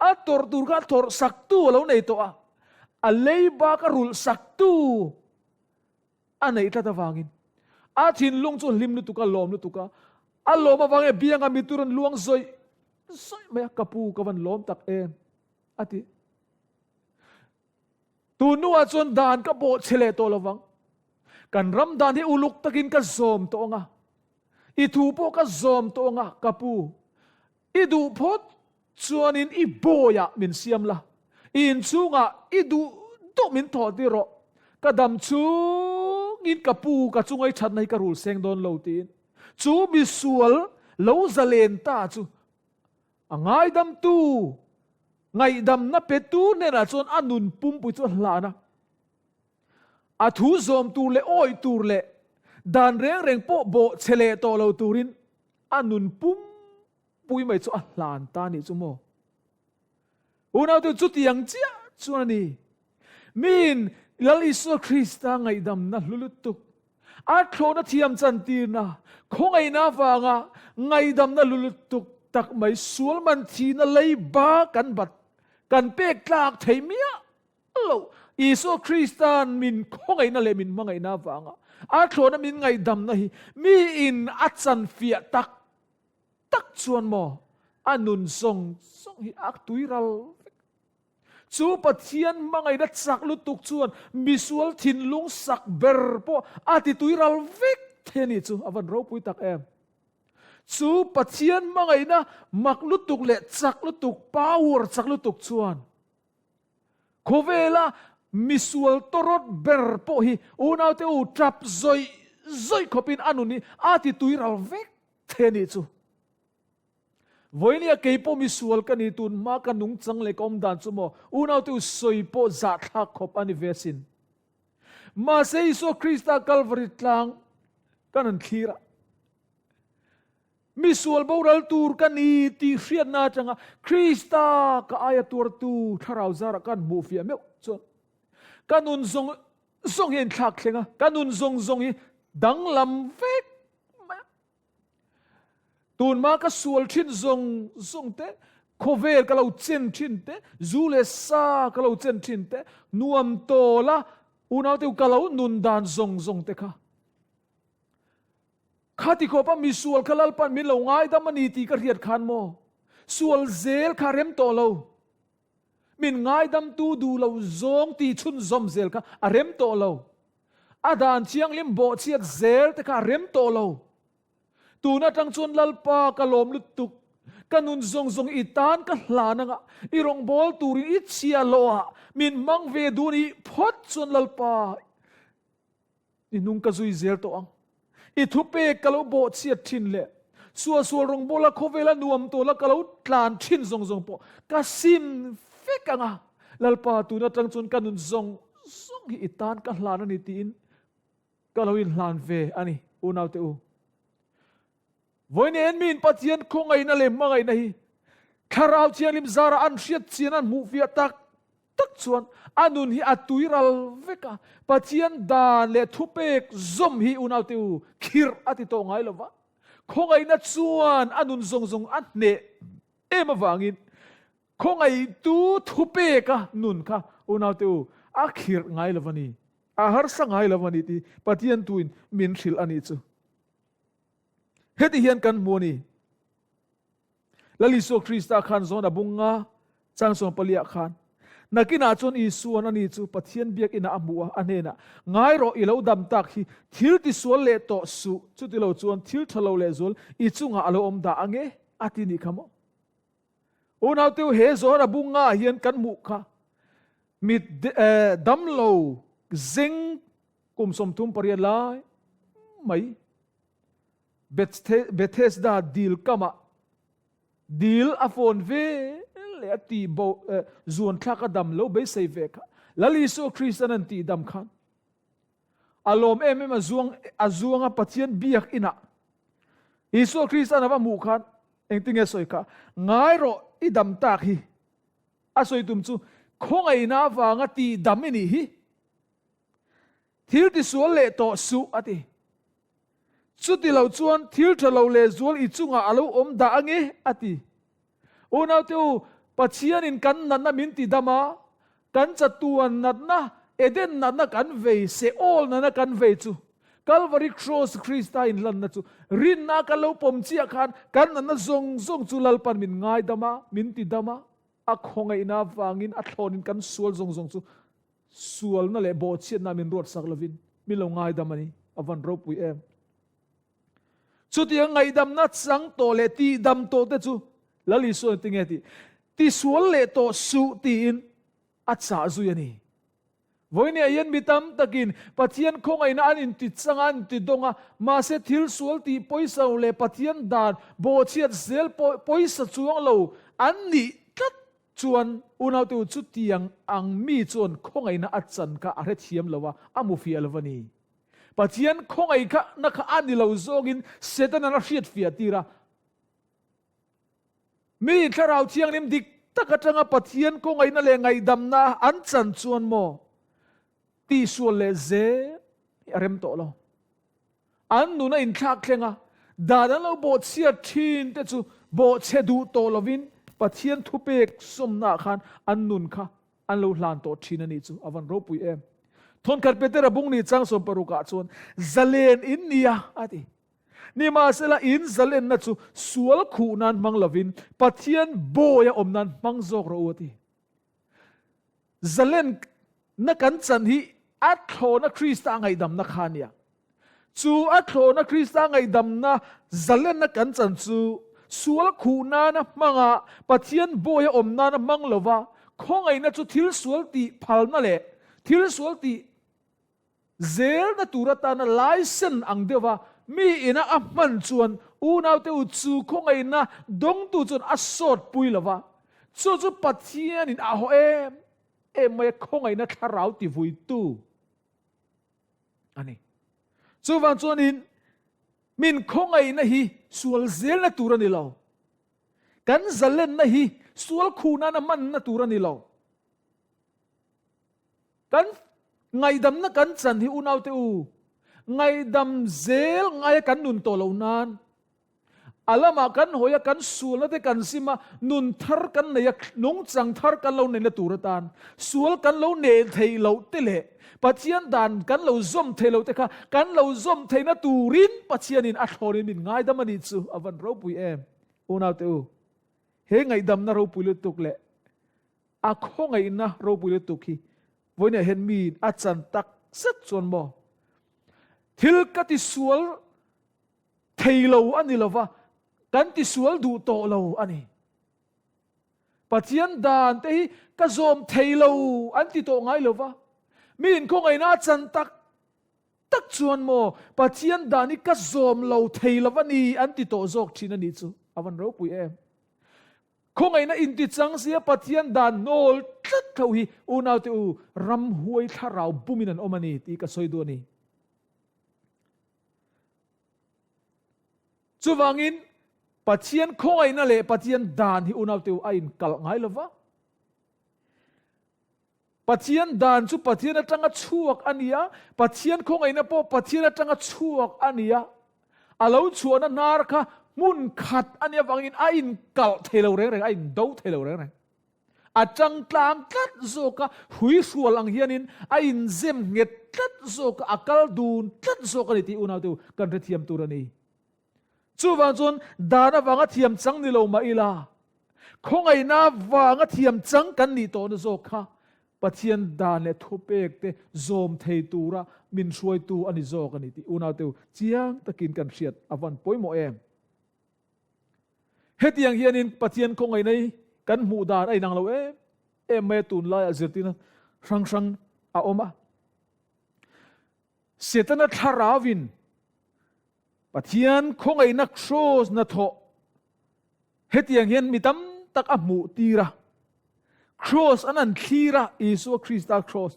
a tawrh tur kha a tawrh saktu a lo nei tawh a, a leiba kha rulh saktu a neih tlat avangin a thinlung chu hlim lutuk a, lawm lutuk a, a lawm avangin a bianga mitur an luang zawih zawih mai a, ka pu ka van lawm tak em. A ti. Tun hnuah chuan dan ka bawh che leh tawh lovang. Kan ram dan hi uluk takin ka zawm tawh ang a. I thu pawh ka zawm tawh ang a, ka pu. I duh phawt chuanin i bawiah min siam la. I inchhungah i duh duh min thawh tir rawh. Ka dam chungin ka pu ka chunga i thatna hi ka rul seng dawn lo tiin. Chu misual lo zalen ta chu A ngaidamtu, ngaihdamna petu hnenah chuan a nun pumpui chu a hlan a. A thu zawm tur leh awih tur leh dan reng reng pawh bawh che leh tawh lo turin a nun pumpui mai chu a hlan ta a nih chu maw? Unaute chutiang chiah chuan a ni. Miin Lal Isua Krista ngaihdamna hlu lutuk, a thlawhna thiam chantirna, khawngaihna avanga ngaihdamna hlu lutuk tak mai sual man thihna leiba kan bat kan pek tlak thei miah lo. Isua Krista'n min khawngaihna leh min hmangaihna avanga a thlawhna min ngaihdamna hi miin a chanfiah tak tak chuan maw a nun zawng zawng hi a tuiral vek. Chu Pathian hmangaihna chak lutuk chuan misual thinlung sak ber pawh a ti tuiral vek thei a nih chu a van ropui tak em. Chu Pathian hmangaihna mak lutuk leh chak lutuk, power chak lutuk chuan khawvela misual tawrawt ber pawh hi unaute u tap zawih zawih khawpin a nun hi a ti tuiral vek thei a nih chu. Vawinia kei pawh misual ka ni tun hma ka nungchang leh ka awm dan chu maw unaute u sawi pawh zahthlak khawp a ni ve asin. Mahse Isua Krista Kalvari tlang kan han thlir a, mi sual boral tur ka ni tih hriatna atanga Krista ka aia tuartu thlarau zarah kan hmuh fiah meuh chuan ka nun zawng zawng hi a inthlak thleng a, ka nun zawng zawng hi danglam vek mai a. Tunma ka sual thin zawng zawng te, khawvel ka lo chen thin te, zu leh sa ka lo chen thin te, nuam tawla unaute u ka lo nun dan zawng zawng te kha. Khati khawpa misual kha Lalpan min lo ngaidam a ni tih ka hriat khan maw? Sual zel kha rem tawh lo. Min ngaidamtu duh lo zawng tih chhunzawm zel kha a rem tawh lo. A dan thianghlim bawhchhiat zel te kha a rem tawh lo. Tun atang chuan Lalpa ka lawm lutuk, ka nun zawng zawng i tan ka hlan anga i rawngbâwl turin i chhia lawhah min hmang ve dun i phawt chuan Lalpa i hnung ka zui zel tawh ang. I thupek ka lo bawhchhiat thin leh sualsual rawngbawla khawvela nuam tawla ka lo tlan thin zawng zawng pawh ka sim vek ang a, Lalpa tun atang chuan ka nun zawng zawng hi i tan ka hlan a ni tiin ka lo inhlan ve a ni, unaute u. Vawiin miin Pathian khawngaihna leh hmangaihna hi Thlarau Thianghlim zara an hriat chian an hmuh fiah tak tak chuan a nun hi a tui ral vek a, Pathian dan leh thupek zawm hi unaute u khirh a ti tawh ngai lo va, khawngaihna chuan a nun zawng zawng a hneh em avangin khawngaihtu thupeka nun kha unaute u a khirh ngai lo va ni, a harsa ngai lo va ni tih Pathian tuin min hrilh a nih chu. Heti hian kan hmu a ni. Lal Isua Krista khan zawn a bung nga, chang sawm paliah khan, Nakinah chuan Isua'n ani chu Pathian biakinah a hmuh a, a hnenah, Ngai rawh, i lo dam tak hi, thil tisual leh tawh suh, chuti lo chuan thil tha lo lehzual i chungah a lo awm dah ang e, a ti nih kha maw? Unauteu, he zawn a bung ngaah hian kan hmuh kha mit damlo zeng kum 38 lai mai Bethesda dil kamah dil a fawn ve leh a tih bo zuan thlak a dam lo beisei ve kha Lal Isua Kristan an tih dam khan a lawm em em a zuang a zuang a Pathian biak inah Isua Kristan a va hmuh khan engtinge sawi kha ngai rawh i dam tak hi a sawi tum chu khawngaihna avanga tih dam i nih hi Thil tisual leh tawh suh, a ti. Chuti lo chuan thil tha lo lehzual i chungah a lo awm dah ange, a ti. Unaute u, Pathianin kan natna min ti dam a, kan chatuan natna, Eden natna kan vei, Seol natna kan vei chu, Kalvari Kraws Krista inhlanna chu rinna kan lo pawm chiah khan kan natna zawng zawng chu Lalpan min ngaidam a, min ti dam a, a khawngaihna avangin a thlawnin kan sual zawng zawng chu Sualna leh bawhchhiatna min ruatsak lovin min lo ngaidam a ni, a van ropui em. Chutiang ngaihdamna chang tawh leh tihdam tawh te chu Lal Isua in tinge tih? Tisual leh tawh suh tiin a chah zui a ni. Vawinia hian mi tam takin Pathian khawngaihna an inti chang a, an inti dawng a, mahse thil sual tih pawisa lo leh Pathian dan bawhchhiat zel pawisa chuang lo an nih tlat Chuan unaute u chutiang ang mi chuan khawngaihna a chan kha a hrethiam lo a, a mu fiah lo a ni. Pathian khawngaih kha na kha a ni lo zawngin Setanan a hriat fiah tir a. Mi Thlarau Thianghlim dik tak atanga Pathian khawngaihna leh ngaihdamna an chan chuan maw tihsual leh zel hi a rem tawh lo. An nun a inthlak thleng a, dan an lo bawhchhiat thin te chu bawhchhe duh tawh lovin Pathian thupek sawmnaah khan an nun kha an lo hlan tawh thin a nih chu a van ropui em. Thawnkhat Petera bung ni chang 60 ah chuan zalen in nia a ti. Nimahsela in zalenna chu sual khuh nan hmang lovin Pathian bawi a awm nan hmang zawk rawh u a ti. Zalen na kan chan hi a thlawna Krista ngaihdamna kha a nia. Chu a thlawna Krista ngaihdamna zalenna kan chan chu sual khuh nana hmanga Pathian bawia awm nana hmang lova khawngaihna chu thil sual tih phalna leh thil sual tih Zelna tur atana laisen ang deuha mi ina a hman chuan unaute u chu khawngaihna dawngtu chuan a sawt pui lo va, chu chu Pathianin a haw em em mai a, khawngaihna thlarau tivuitu. A ni. Chuvang chuanin min khawngaihna hi sual zelna tur a ni lo. Kan zalenna hi sual khuh nana hmanna tur a ni lo. Kan ngaihdamna kan chan hi unaute u, ngaihdam zel ngaia kan nun tawh loh nan, a lamah kan hawi a, kan sualna te kan sim a, nun thar kan nei a, nungchang thar kan lo neihna tur atan sual kan lo neh theih loh te leh Pathian dan kan lo zawm theih loh te kha kan lo zawm theihna turin Pathianin a thlawnin min ngaidam a nih chu a van ropui em. Unaute u, he ngaihdamna ropui lutuk leh A khawngaihna ropui lutuk hi vawiinah hian miin a chan tak zet chuan maw? Thil ka tisual thei lo a ni lo va, kan tisual duh tawh lo a ni. Pathian dan te hi ka zawm thei lo an ti tawh ngai lo va, miin khawngaihna a chan tak tak chuan maw Pathian dan hi ka zawm lo thei lo a ni an ti tawh zawk thin a nih chu a van ropui em. Khawngaihna intichang sia Pathian dan nawl tlat tho hi unaute u ramhuai thlarau bumin an awm a ni tih ka sawi duh a ni. Chuvangin Pathian khawngaihna leh Pathian dan hi unaute u a inkalh ngai lo va. Pathian dan chu Pathian atanga chhuak a ni a, Pathian khawngaihna pawh Pathian atanga chhuak a ni a. A lo chhuahna hnar kha hmun khat a nih avangin a inkalh thei lo reng reng, a indo thei lo reng reng. A tang tlang tlat zawk a, hrui hrual ang hianin a inzem nghet tlat zawk a, a kal dun tlat zawk a ni tih unaute u kan hrethiam tur a ni. Chuvang chuan dan avanga thiam chang ni lo mah ila, khawngaihna avanga thiam chang kan nih tawhna zawk kha Pathian dan leh thupek te zawm thei tura min hruaitu a ni zawk a ni tih unaute chiang takin kan hriat a van pawimawh em. Hetiang hianin Pathian khawngaihna hi kan hmuh dan a inang lo em em mai a, tunlaiah zirtirna hrang hrang a awm a. Setana thlarauin Pathian khawngaihna kraws hnathawh hetiang hian mi tam tak a hmuh tir a. Kraws an an thlir a, Isua Krista kraws.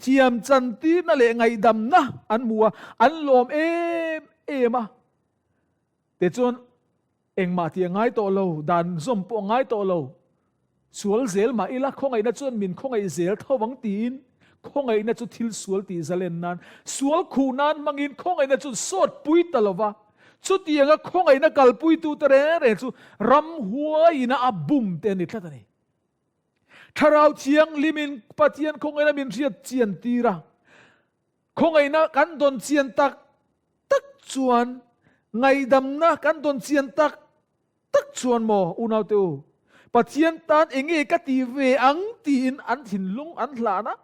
Thiam chantirna leh ngaihdamna an hmu a, an lawm em em a. Tichuan, Engmah tih a ngai tawh lo, dan zawm pawh a ngai tawh lo. Sual zel mah ila khawngaihna chuan min khawngaih zel tho vang tiin khawngaihna chu thil sual tih zalen nan, sual khuh nan hmangin khawngaihna chuan sawt pui ta lo va. Chutianga khawngaihna kalpuitute reng reng chu ramhuaiin a bum te a ni tlat a ni. Thlarau Thianghlimin Pathian khawngaihna min hriat chian tir a, Khawngaihna kan dawn chian tak tak chuan, ngaihdamna kan dawn chian tak tak chuan maw unaute u, Pathian tan enge ka ti ve ang tiin an thinlung an hlan a,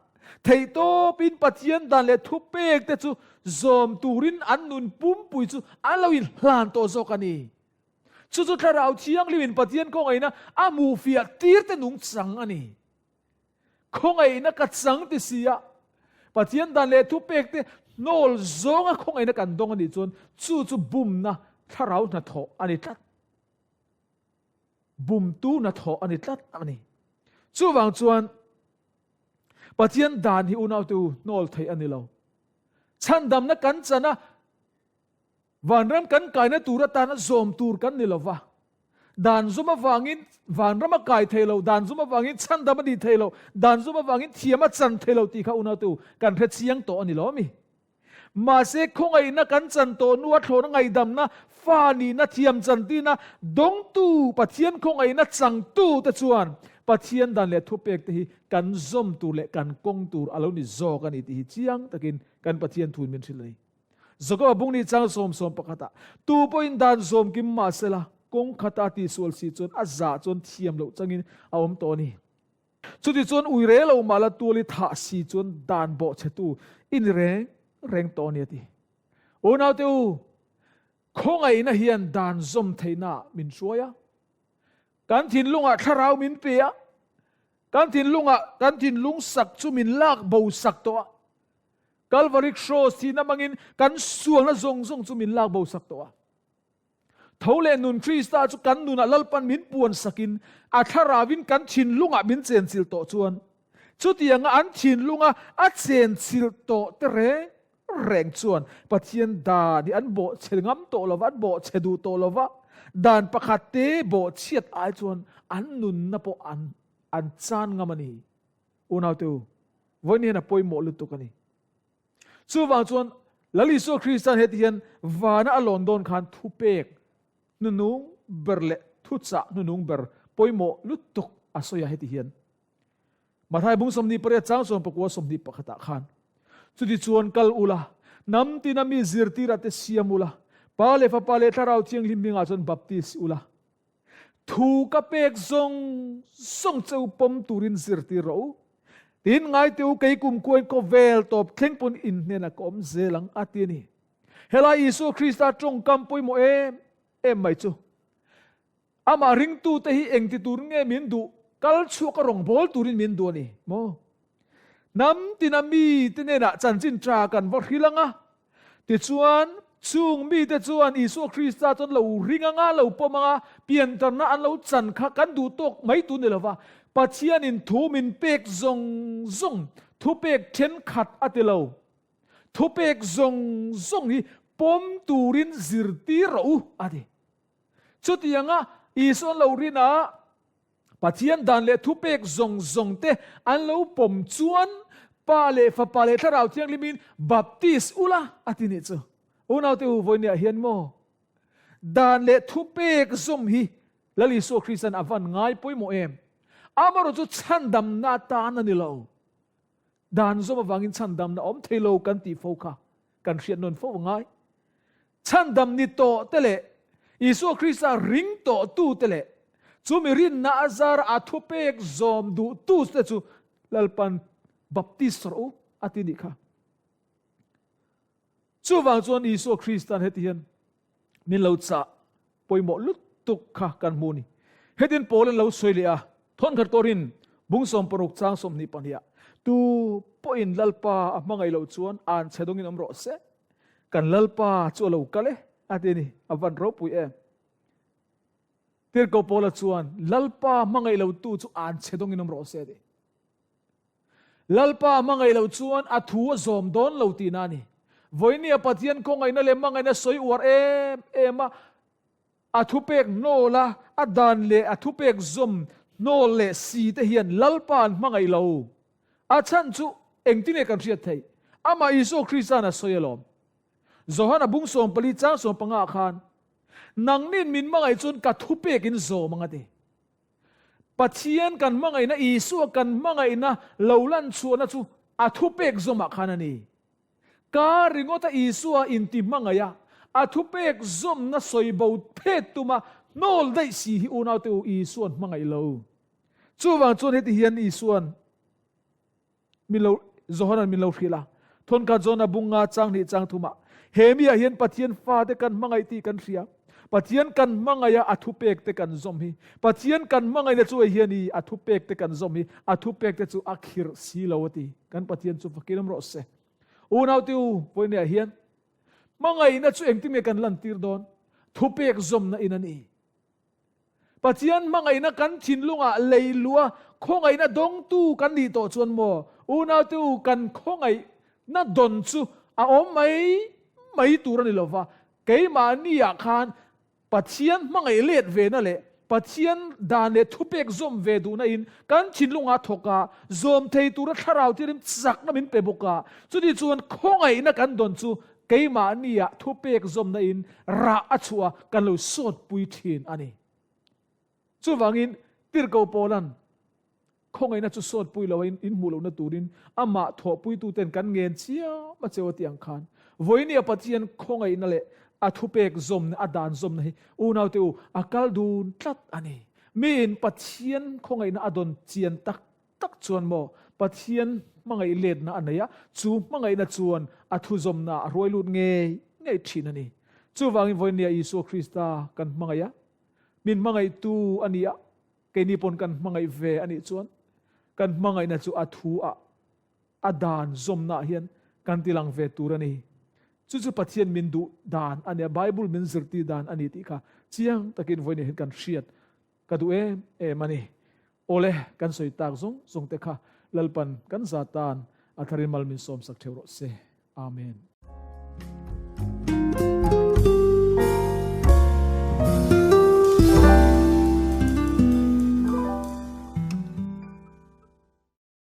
theihtawpin Pathian dan leh thupek te chu zawm turin an nun pumpui chu an lo inhlan tawh zawk a ni. Chu chu Thlarau Thianghlimin Pathian khawngaihna a hmuhfiah tir te nungchang a ni. Khawngaihna ka chang ti si a, Pathian dan leh thupek te hnawl zawnga khawngaihna kan dawng a nih chuan chu chu bumna thlarau hnathawh a ni tlat. Bumtu hnathawh a ni tlat a ni. Chuvang chuan Pathian dan hi unaute u hnawl theih a ni lo. Chhandamna kan chan a, Vanram kan kaina tur atana zawm tur kan ni lova, dan zum avangin vanram a kai thei lo, dan zum avangin chhandam a ni thei lo, dan zum avangin thiam a chan thei lo tih kha unautu kan hre chiang tawh a ni lo mi. Mahse khawngaihna kan chan tawh hnua thlawhna ngaihdamna, fa nihna, thiam chantina dawngtu Pathian khawngaihna changtu te chuan Pathian dan leh thupek te hi kan zawm tur leh kan kawng tur a lo ni zawk a ni tih hi chiang takin kan Pathian thuin min hrilh a ni. Jakoba bung ni chang sawmsawm pakhatah, Tu pawhin dan zawm kim mah sela, kawng khata a tihsual si chuan a zah chuan thiam loh changin a awm tawh a ni. Chutichuan ui re lo mah la tual i thah si chuan dan bawhchhetu i ni reng reng tawh a ni a ti. Unaute u, khawngaihna hian dan zawm theihnaah min hruai a, kan thinlungah thlarau min pe a, kan thinlungah kan thinlung sak chu min lak bo sak tawh a, Kalvari Kraws thihna hmangin kan sualna zawng zawng chu min lak bo sak tawh a. Tho leh nun Krista chu kan nunah Lalpan min puan sakin a thlaravin kan thinlungah min chenchilh tawh chuan chutianga an thinlunga a chenchilh tawh te reng reng chuan Pathian dan hi an bawhchhe ngam tawh lo va, an bawhchhe duh tawh lo va, dan pakhat te bawhchhiat ai chuan an nunna pawh an an chan ngam a ni. Unaute u, vawiin hian a pawimawh lutuk a ni. Chuvang chuan Lal Isua Krista'n heti hian vana a lawn dawn khan thupek hnunung ber leh thuchah hnunung ber pawimawh lutuk a sawi a heti hian. Mathai bung 28 chang 19 21 ah khan, Chutichuan kal ula, hnam tina mi zirtirah te siam ula, Pa leh Fapa leh Thlarau Thianghlim hmingah chuan baptis ula, thu ka pek zawng zawng che u pawm turin zirtir rawh u. Tin, ngaite u, kei kumkhuain khawvel tawp thleng pawn in hnenah ka awm zel ang, a ti a ni. Helai Isua Krista tawngkam pawimawh em em mai chu. Amah ringtute hi engti tur nge min duh? Kal chhuak a rawngbâwl turin min duh a ni maw? Hnam tina mite hnenah chanchin ṭha kan va hrilh ang a, tichuan, chung mite chuan Isua Krista chuan lo ring ang a, lo pawm ang a, piantarna an lo chan kha kan duh tawk mai tur ni lo va, Pathianin thu min pek zawng zawng, thupek ṭhenkhat a ti lo. Thupek zawng zawng hi pawm turin zirtir rawh u, a ti. Chutianga Isuan lo rin a, Pathian dan leh thupek zawng zawng te an lo pawm chuan Pa leh Fapa leh Thlarau Thianghlimin baptis ula a ti nih chu. Unaute u vawinia hian maw dan leh thupek zawm hi Lal Isua Krista'n a van ngai pawimawh em? Amaherawh chu chhandamna atan a ni lo. Dan zawm avangin chhandamna awm thei lo kan tih fo kha kan hriat nawn fo a ngai. Chhandam ni tawh te leh Isua Krista ring tawh tu te leh chumi rinna a zara a thupek zawm duh tu te chu Lalpan baptist rawh u a ti nih kha. Chuvang chuan Isua Krista'n heti hian min lo chah pawimawh lutuk kha kan hmu ni. Hetin Paul an lo sawi leh a, Thawnkhat Korin bung 60 chang 22 ah, Tu pawhin Lalpa a hmangaih loh chuan an chhe dawngin awm rawh se. Kan Lalpa chu a lo kal e, a ti a ni. A van ropui em. Tirhkoh Paula chuan, Lalpa hmangaih lotu chu an chhe dawngin awm rawh se, a ti. Lalpa hmangaih loh chuan a thu a zawm dawn lo tihna a ni. Vawinia Pathian khawngaihna leh hmangaihna sawi uar em em a, a thupek hnawl a, a dan leh a thupek zawm hnawl leh si te hian Lalpa an hmangaih lo. A chhan chu engtin nge kan hriat theih? Amah Isua Krista'n a sawi alawm. Johana bung 14 chang 15 ah khan, Nangnin min hmangaih chuan ka thupek in zawm ang a ti. Pathian kan hmangaihna, Isua kan hmangaihna lo lan chhuahna chu a thupek zawmah khan a ni. Ka ringawta Isua inti hmangaih a, a thupek zawmna sawi bo phet tuma hnawl daih si hi unaute u Isua'n hmangaih lo. Chuvang chuan heti hian Isua'n Min lo, Johanan min lo hrilh a. Thawnkhat zawn a bung nga chang hnih chang thum ah, He mi ah hian Pathian fate kan hmangaih tih kan hria. Pathian kan hmangaih a, a thupek te kan zawm hi. Pathian kan hmangaihna chu hei hian i a thupek te kan zawm hi, a thupek te chu a khirh si lo a ti. Kan Pathian chu fakin awm rawh se. Unaute u, vawiin ah hian hmangaihna chu engtin nge kan lantir dawn? Thupek zawmna in a ni. Pathian hmangaihna kan thinlungah lei luh a, khawngaihna dawngtu kan nih tawh chuan maw, unaute u, kan khawngaihna dawn chu a awm mai mai tur a ni lova, keimahniah khan Pathian hmangaih let vena leh Pathian dan leh thupek zawm ve duhna in kan thinlungah thawk a, zawm thei tura thlarau thianghlim chakna min pe bawk a, chuti chuan khawngaihna kan dawn chu Keimahniah thupek zawmna in rah a chhuah a, kan lo sawtpui thin a ni. Chuvangin Tirhkoh Paula'n khawngaihna chu sawtpui lo a in hmuh lohna turin amah thawhpuituten kan ngen chiam a cheu a tih ang khan vawinia Pathian khawngaihna leh a thupek zawmna, a dan zawmna hi unaute u a kal dun tlat a ni. Miin Pathian khawngaihna a dawn chian tak tak chuan maw Pathian hmangaih letna a nei a, chu hmangaihna chuan a thuzawmna a hruai lut ngei ngei thin a ni. Chuvangin vawinia Isua Krista kan hmangaih a, min hmangaihtu a ni a, keini pawn kan hmangaih ve a nih chuan kan hmangaihna chu a thu ah, a dan zawmna ah hian kan tilang ve tur a ni. Chu chu Pathian min duh dan a nia, Bible min zirtir dan a ni tih kha chiang takin vawinia hian kan hriat ka duh em em a ni. Awle, kan sawi tak zawng zawng te kha Lalpan kan za tan a tharin mal min sawmsak theuh rawh se. Amen.